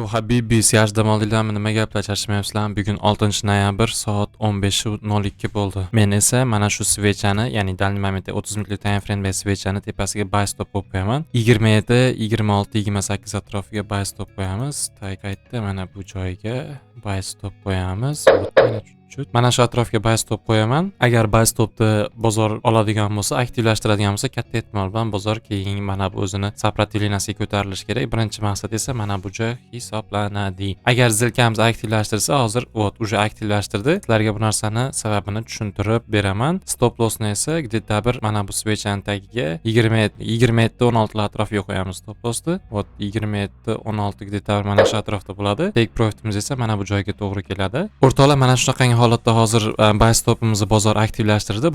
Habibi, dam oldinglarmi? Nima gaplar, charchamayapsizlarmi? Bugun 6 noyabr, soat 15:02 bo'ldi. Men esa mana shu свеча ni, ya'ni данный момент da 30 minutlik time frame свеча ni tepasiga buy stop qo'yib qo'yaman. 27, 26, 28 atrofiga buy stop qo'yamiz. Так, qayerda? Mana bu joyga buy stop qo'yamiz. Вот, mana чуть-чуть. Mana shu atrofga buy stop qo'yaman. Agar buy stopni bozor oladigan bo'lsa, aktivlashtiradigan bo'lsa, katta ehtimol bilan bozor keyingi mana bu o'zini сопротивления siga ko'tarilishi kerak. Birinchi maqsad esa mana bu joy hisoblanadi. Agar сделка miz aktivlashtirsa, hozir, вот, уже aktivlashtirdi. Sizlarga bu narsani sababini tushuntirib beraman. Stop lossni esa где-то bir mana bu свеча ning tagiga 20, 27, 16 atrofiga qo'yamiz stop lossni. Вот, 27, 16, где-то bir mana shu atrofda bo'ladi. Take profitimiz esa mana bu joyga to'g'ri keladi. O'rtoqlar, mana shunaqangi holatda hozir buy stopimizni bozor aktivlashtirdi.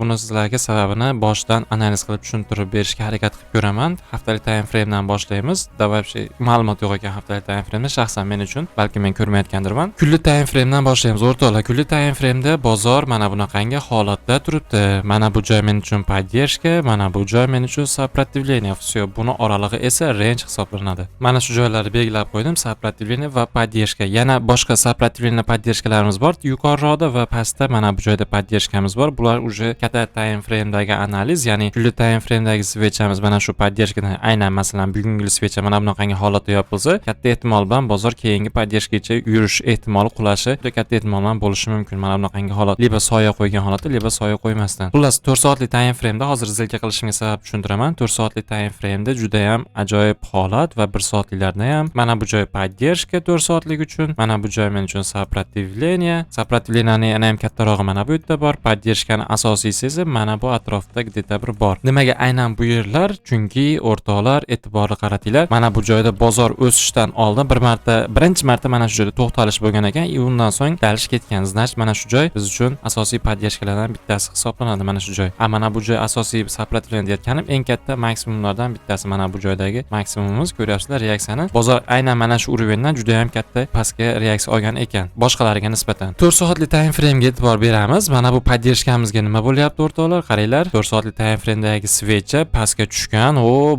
Buni sizlarga sababini boshidan analiz qilib tushuntirib berishga harakat qilib ko'raman. Haftalik time frame'dan boshlaymiz. Да, вообще ma'lumot yo'q ekan haftalik time frame'da shaxsan men uchun. Balki men ko'rmayotgandirman. Kunlik time frame'dan boshlaymiz. O'rtoqlar, kunlik time frame'da bozor mana bunaqangi holatda turibdi. Mana bu joy men uchun поддержка, mana bu joy men uchun сопротивление. Всё, buni oralig'i esa range hisoblanadi. Mana shu joylarni belgilab qo'ydim. Сопротивление va поддержка. Yana boshqa сопротивление, поддержка larimiz bor. Yuqoriroqda va pastda mana bu joyda поддержка miz bor. Bular уже katta time frame'dagi analiz, ya'ni kunlik time frame'dagi свеча miz mana shu поддержка dan, aynan masalan bugungi свеча mana bunaqangi holatda yopilsa, katta ehtimol bilan bozor keyingi поддержка gacha yurish ehtimoli, qulashi juda katta ehtimol bilan bo'lishi mumkin. Mana bunaqangi holat, либо soya qo'ygan holatda, либо soya qo'ymasdan. Xullas, 4 soatlik time frame'da hozir сделка qilishimga sabab tushuntiraman. 4 soatlik time frame'da juda ham ajoyib holat va 1 soatliklarda ham mana bu joy поддержка 4 soatlik uchun, mana bu joy men uchun сопротивление. Сопротивление ni yana ham kattarog'i mana bu yerda bor. Поддержка ni asosiysi esa mana bu atrofda где-то bir bor. Nimaga aynan bu yerlar? Chunki, o'rtoqlar, e'tiborli qaratinglar. Mana bu joyda bozor o'sishdan oldin bir marta, birinchi marta mana shu joyda to'xtalish bo'lgan ekan и undan so'ng дальше ketgan. Значит, mana shu joy biz uchun asosiy поддержка lardan bittasi hisoblanadi, mana shu joy. A mana bu joy asosiy сопротивление deyotganim eng katta maksimumlardan bittasi, mana bu joydagi maksimumimiz, ko'ryapsizlar reaksiyani. Bozor aynan mana shu уровень dan juda ham katta pastga reaksiya olgan ekan boshqalariga nisbatan. 4 soatlik time framega e'tibor beramiz. Mana bu поддержка mizga nima bo'lyapti, o'rtoqlar? Qaranglar. 4 soatlik time frame'dagi свеча pastga tushgan. O,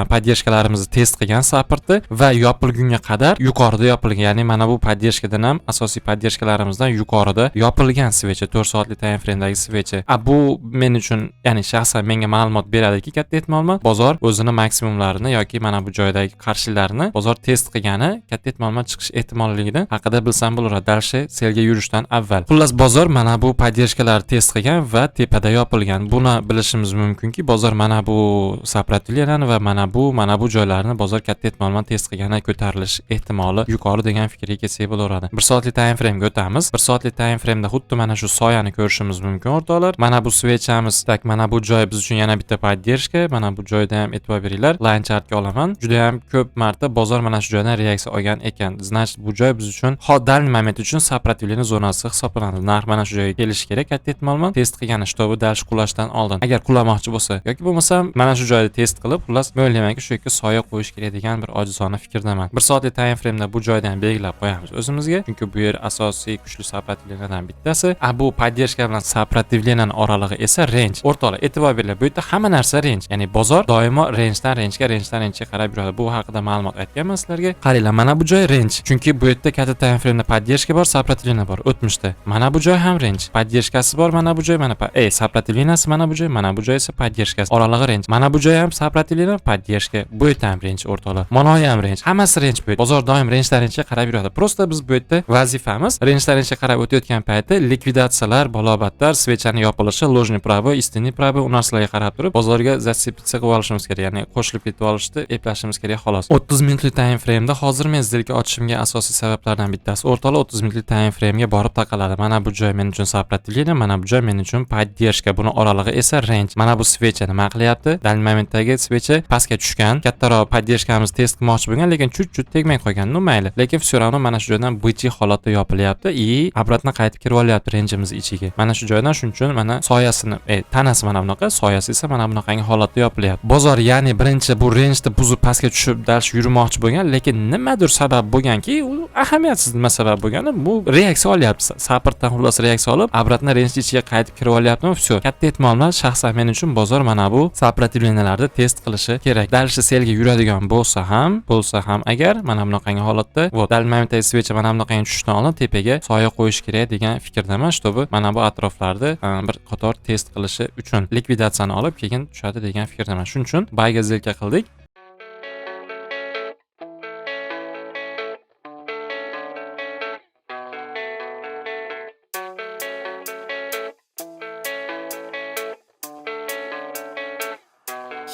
поддержка larimizni test qilgan, supportni va yopilgunga qadar yuqorida yopilgan. Ya'ni mana bu поддержка dan ham, asosiy поддержка larimizdan yuqorida yopilgan свеча, 4 soatlik time frame'dagi свеча. A bu men uchun, ya'ni shaxsan menga ma'lumot beradiki, katta ehtimol bilan bozor o'zini maksimumlarini yoki mana bu joydagi qarshilarni bozor test qilgani, katta ehtimol bilan chiqish ehtimolligini haqida bilsam bo'laveradi. Дальше sellga yurishdan avval. Xullas, bozor mana bu поддержка larni test qilgan va tepada yopilgan. Buni bilishimiz mumkinki, bozor mana bu сопротивление ni va mana bu joylarni bozor katta ehtimol bilan test qilgani, ko'tarilish ehtimoli yuqori degan fikrga kelsak bo'laveradi. 1 soatlik time framega o'tamiz. 1 soatlik time frame'da xuddi mana shu soyani ko'rishimiz mumkin, o'rtoqlar. Mana bu свеча miz, так, mana bu joy biz uchun yana bitta поддержка. Mana bu joyda ham e'tibor beringlar. Line chartga olaman. Juda ham ko'p marta bozor mana shu joydan reaksiya olgan ekan. Значит, bu joy biz uchun данный момент uchun сопротивление zonasi hisoblanadi. Narx mana shu joyga kelishi kerak katta ehtimol bilan test qilgani, чтобы дальше qulashdan oldin. Agar qulamoqchi bo'lsa yoki bo'lmasam mana shu joyda test qilib, xullas, men o'ylaymanki, shu yerga soya qo'yish kerak degan bir ojizona fikrdaman. 1 soatlik time frame'da bu joyda ham belgilab qo'yamiz o'zimizga, chunki bu yer asosiy kuchli сопротивление dan bittasi. A bu поддержка bilan сопротивление ning oralig'i esa range. O'rtoqlar, e'tibor beringlar, bu yerda hamma narsa range. Ya'ni bozor doimo rangedan rangega, rangedan rangega qarab yuradi. Bu haqida ma'lumot aytganman sizlarga. Qaranglar, mana bu joy range. Chunki bu yerda katta time frame'da поддержка bor, сопротивление bor o'tmishda. Mana bu joy ham range. Поддержка si bor mana bu joy, mana сопротивление si mana bu joy, mana bu joy esa поддержка si. Oralig'i range. Mana bu joy ham сопротивление, поддержка. Bu yerda ham range, o'rtoqlar. Mana ham range. Hammasi range bu yerda. Bozor doim rangedan rangega qarab yuradi. Просто biz bu yerda vazifamiz rangedan rangega qarab o'tayotgan paytda likvidatsiyalar, balobatlar, свеча ni yopilishi, ложный пробой, истинный пробой, u narsalarga qarab turib bozorga зацепиться qilib olishimiz kerak. Ya'ni qo'shilib ketib olishni eplashimiz kerak, xolos. 30 minutlik time frame'da hozir men сделка ochishimga asosiy sabablardan bittasi, o'rtoqlar, 30 minutlik time frame'ga borib taqaladi. Mana bu joy men uchun сопротивление, mana bu joy men uchun поддержка. Buni oralig'i esa range. Mana bu свеча nima qilyapti? Данный момент dagi свеча pastga tushgan, kattaroq поддержка mizni test qilmoqchi bo'lgan, lekin чуть-чуть tegmay qolgan. Ну, mayli. Lekin все равно mana shu joydan бычий holatda yopilyapti и обратно qaytib kirib olyapti rangeimiz ichiga. Mana shu joydan, shuning uchun mana soyasini, tanasi mana bunaqa, soyasi esa mana bunaqangi holatda yopilyapti. Bozor, ya'ni birinchi bu rangeni buzib pastga tushib, дальше yurmoqchi bo'lgan, lekin nimadir sabab bo'lganki, u ahamiyatsiz nima sabab bo'lgani, bu reaksiya Reaksiya olyapti. Supportdan xullas reaksiya olib, обратно range ichiga qaytib kirib olyaptimi? Всё. Katta ehtimol bilan shaxsan men uchun bozor mana bu сопротивления larni test qilishi kerak. Дальше sellga yuradigan bo'lsa ham agar mana bunaqangi holatda, вот, dal momentdagi свеча mana bunaqangi tushishdan oldin tepaga soya qo'yish kerak degan fikrdaman, чтобы mana bu atroflarda bir qator test qilishi uchun likvidatsiyani olib, keyin tushadi degan fikrdaman. Shuning uchun buyga сделка qildik.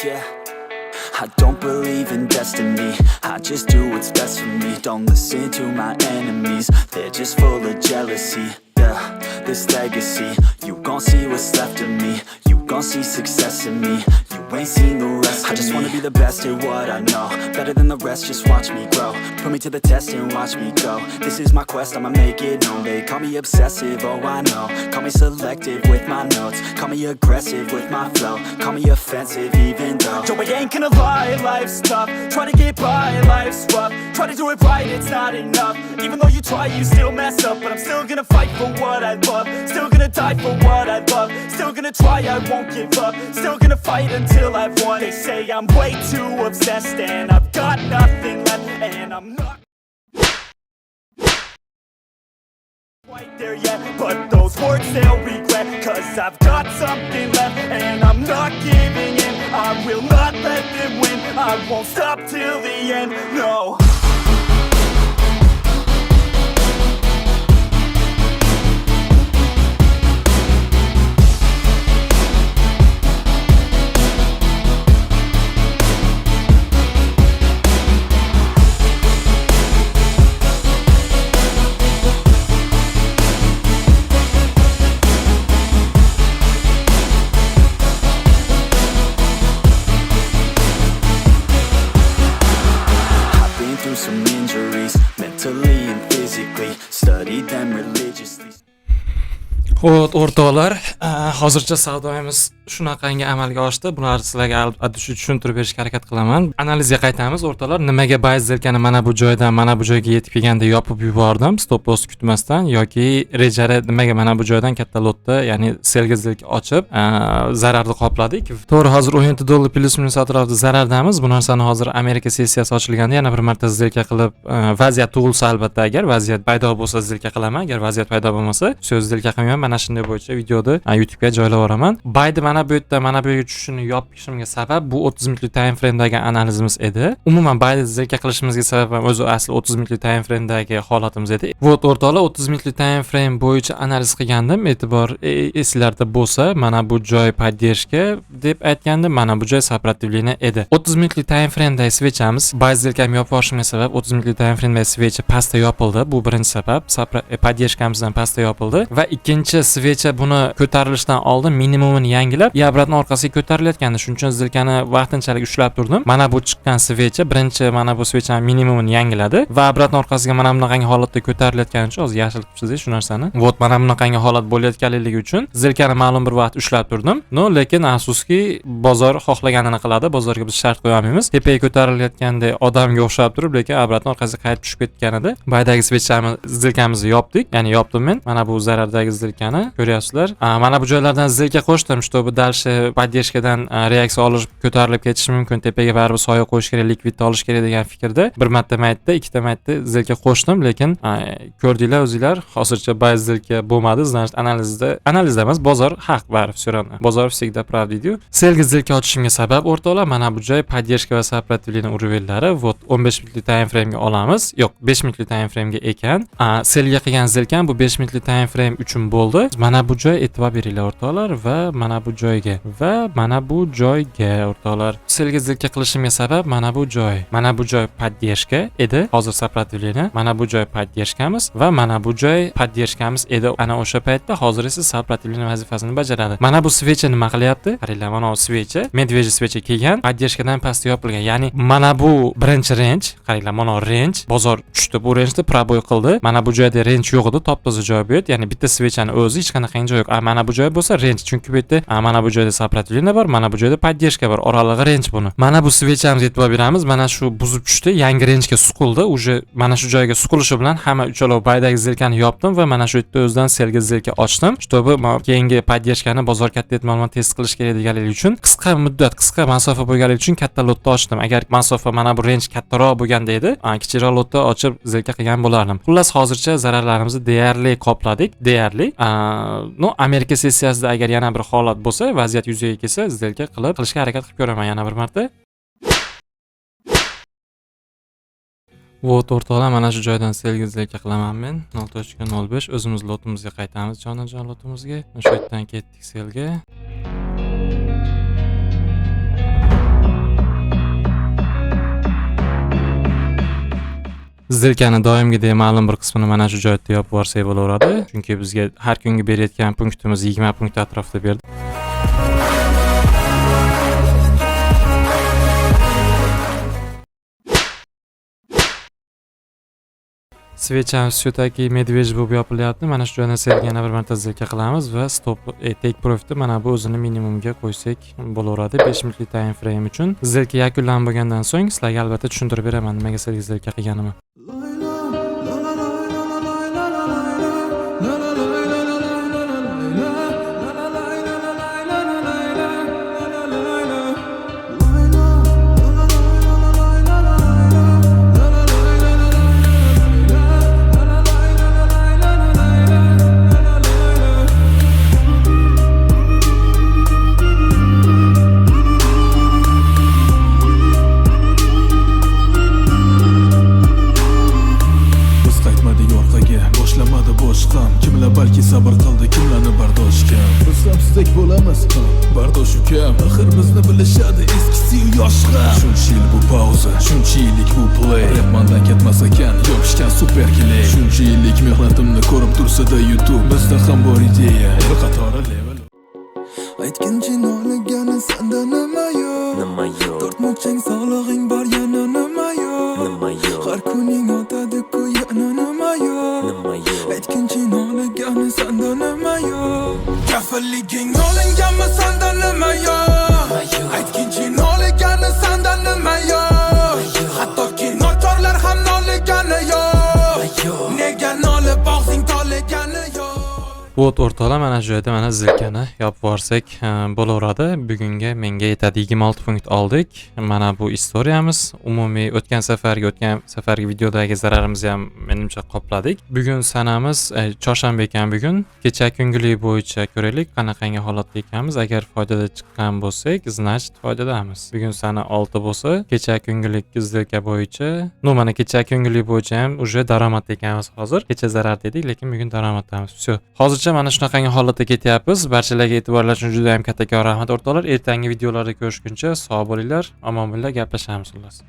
Yeah. I don't believe in destiny. I just do what's best for me. Don't listen to my enemies. They're just full of jealousy. Yeah, this legacy. You gon' see what's left of me. You gon' see success in me. You ain't seen the rest. I just wanna be the best at what I know. Better than the rest, just watch me grow. Put me to the test and watch me go. This is my quest, I'ma make it known. They call me obsessive, oh I know. Call me selective with my notes. Call me aggressive with my flow. Call me offensive even though. Yo, I ain't gonna lie, life's tough. Try to get by, life's rough. Try to do it right, it's not enough. Even though you try, you still mess up. But I'm still gonna fight for what I love. Still gonna die for what I love. Still gonna try, I won't give up. Still gonna fight until I've won. They say I'm way too obsessed, and I've got nothing left. And I'm not quite there yet, but those words they'll regret. 'Cause I've got something left, and I'm not giving in. I will not let them win. I won't stop till the end, no. I've been through some injuries, mentally and physically. Studied them religiously. Xo'p, o'rtoqlar, hozircha savdoyimiz shunaqangi amalga oshdi. Bularni sizlarga albatta tushuntirib berishga harakat qilaman. Analizga qaytamiz, o'rtoqlar. Nimaga buy сделка ni mana bu joydan mana bu joyga yetib kelganda yopib yubordim, stop loss kutmasdan, yoki rejani nimaga mana bu joydan katta lotda, ya'ni sellga сделка ochib, zararni qopladik. To'g'ri, hozir 17 dollar плюс минус atrofida zarardamiz. Bu narsani hozir Amerika sessiyasi ochilganda yana bir marta сделка qilib, vaziyat tug'ilsa albatta, agar vaziyat paydo bo'lsa, сделка qilaman. Agar vaziyat paydo bo'lmasa, всё, сделка qilmayman. Mana shunday bo'yicha videoni YouTube'ga joylab yuboraman. Buyni mana bu yerda mana bu yerga tushishini yopishimga sabab bu 30 minutlik time frame'dagi analizimiz edi. Umuman buyni сделка qilishimizga sabab ham o'zi asli 30 minutlik time frame'dagi holatimiz edi. Вот, o'rtoqlar, 30 minutlik time frame bo'yicha analiz qilgandim. E'tibor esinglarda bo'lsa, mana bu joy поддержка deb aytgandim, mana bu joy сопротивление edi. 30 minutlik time frame'dagi свеча miz, buy сделка mni yopib yuborishimga sabab 30 minutlik time frame'dagi свеча pastda yopildi. Bu birinchi sabab. Поддержка mizdan pastda yopildi va ikkinchi свеча buni ko'tarilishdan oldin minimumini yangilab, и обратно orqasiga ko'tarilayotgandi. Shuning uchun сделка ni vaqtinchalik ushlab turdim. Mana bu chiqqan свеча birinchi mana bu свеча ni minimumini yangiladi va обратно orqasiga mana bunaqangi holatda ko'tarilayotgani uchun, hozir yashil qilib chizay shu narsani. Вот, mana bunaqangi holat bo'layotganligi uchun сделка ni ma'lum bir vaqt ushlab turdim. Но, lekin afsuski, bozor xohlaganini qiladi. Bozorga biz shart qo'ya olmaymiz. Tepaga ko'tarilayotganda odamga o'xshab turib, lekin обратно orqasiga qaytib tushib ketgan edi. Buydagi свеча miz, сделка mizni yopdik. Ya'ni yopdim men. Mana bu zarardagi сделка ni ko'ryapsizlar. Mana bu joylardan сделка qo'shdim, чтобы дальше поддержка dan reaksiya olish, ko'tarilib ketishi mumkin. Tepaga baribir soya qo'yish kerak, likvidni olish kerak degan fikrda bir marta maytda, ikkita maytda сделка qo'shdim, lekin ko'rdinglar o'zinglar, hozircha buy сделка bo'lmadi. Значит, analizda emas, bozor haq baribir, все равно. Bozor всегда прав deydi-yu. Sellga сделка ochishimga sabab, o'rtoqlar, mana bu joy поддержка va сопротивление уровень lari. Вот, 15 minutlik time framega olamiz. Yo'q, 5 minutlik time framega ekan. Sellga qilgan сделка m bu 5 minutlik time frame uchun bo'ldi. Mana bu joy, e'tibor beringlar, o'rtoqlar, va mana bu joyga va mana bu joyga, o'rtoqlar. Sellga сделка qilishimga sabab mana bu joy. Mana bu joy поддержка edi. Hozir сопротивление. Mana bu joy поддержка miz va mana bu joy поддержка miz edi. Ana o'sha paytda, hozir esa сопротивление vazifasini bajaradi. Mana bu свеча nima qilyapti? Qaranglar, mana bu свеча, медвежий свеча kelgan, поддержка dan pastda yopilgan. Ya'ni mana bu birinchi range, qaranglar, mana range, bozor tushdi, bu rangeni пробой qildi. Mana bu joyda range yo'q edi, top-toza joy bu yer. Ya'ni bitta свеча ni o'zi o'zi hech qanaqangi joy yo'q. A mana bu joy bo'lsa range, chunki bu yerda mana bu joyda сопротивление bor, mana bu joyda поддержка bor, oralig'i range buni. Mana bu свеча mizga e'tibor beramiz. Mana shu buzib tushdi, yangi rangega suqildi. Уже mana shu joyga suqilishi bilan hamma uchala buydagi сделка ni yopdim va mana shu yerda o'zidan sellga сделка ochdim, чтобы keyingi поддержка ni bozor katta ehtimol bilan test qilish kerak deganligi uchun, qisqa muddat, qisqa masofa bo'lganligi uchun katta lotda ochdim. Agar masofa, mana bu range kattaroq bo'lganda edi, kichikroq lotda ochib сделка qilgan bo'lardim. Xullas, hozircha zararlarimizni deyarli qopladik, deyarli. Ну, Amerika sessiyasida agar yana bir holat bo'lsa, vaziyat yuzaga kelsa, сделка qilib qilishga harakat qilib ko'raman yana bir marta. Вот, o'rtoqlar, mana shu joydan sellga сделка qilaman men 0.05. O'zimiz lotimizga qaytamiz, jonajon lotimizga. Shu yerdan ketdik sellga. Сделка ni doimgidek ma'lum bir qismini mana shu joyda yopib yuborsak bo'laveradi, chunki bizga har kungi berayotgan punktimiz 20 punkt atrofida berdi. Свеча miz все-таки медведь bo'lib yopilyapti. Mana shu joydan sellga yana bir marta сделка qilamiz va stop, take profitni mana bu o'zini minimumga qo'ysak bo'laveradi 5 minutlik time frame uchun. Сделка yakunlanib bo'lgandan so'ng sizlarga albatta tushuntirib beraman, nimaga sellga сделка qilganimni. Biz qaytmadik orqaga, boshlamadi boshqam. Kimlar balki sabr qildi, kimlarni bardoshga. Biz ham sizdek bo'lamiz, ha, bardosh ukam. Axir bizni bilishadi eskisi yosh ham. Shuncha yil bu pauza, shuncha yillik bu play. Rap mandan ketmas ekan, yopishgan super клей. Shuncha yillik mehnatimni ko'rib tursa-da YouTube. Bizda ham bor ideya, el qatori level. Aytginchi, noligani senda nima yo'q? Nima yo'q? Tortmoqchang sog'lig'ing bor, yana nima yo'q? Nima yo'q? Har kuning o'tadi-ku, yana nima yo'q? Nima yo'q? Aytginchi, noligani senda nima yo'q? Kafilliging olinganmi, senda nima yo'q? Aytginchi, noligani senda nima yo'q? Hattoki nochorlar ham noligani yo'q. Nega nolib og'zing toligani yo'q? Вот, o'rtoqlar, mana shu joyda mana сделка ni yopib yuborsak bo'laveradi. Bugunga menga yetadi. 26 punkt oldik. Mana bu istoriyamiz. Umumiy o'tgan safargi videodagi zararimizni ham menimcha qopladik. Bugun sanamiz chorshanba ekan bugun. Kecha kungulik bo'yicha ko'raylik, qanaqangi holatda ekanmiz. Agar foydada chiqqan bo'lsak, значит, foydadamiz. Bugun sana 6 bo'lsa, kecha kungulik сделка bo'yicha, ну, mana kecha kungulik bo'yicha ham уже daromadda ekanmiz hozir. Kecha zarar dedik, lekin bugun daromaddamiz. Всё. Hozircha mana shunaqangi holatda ketyapmiz. Barchalarga e'tiborlar uchun juda ham kattakon rahmat, o'rtoqlar. Ertangi videolarda ko'rishguncha sog' bo'linglar, omon bo'linglar, gaplashamiz xullas.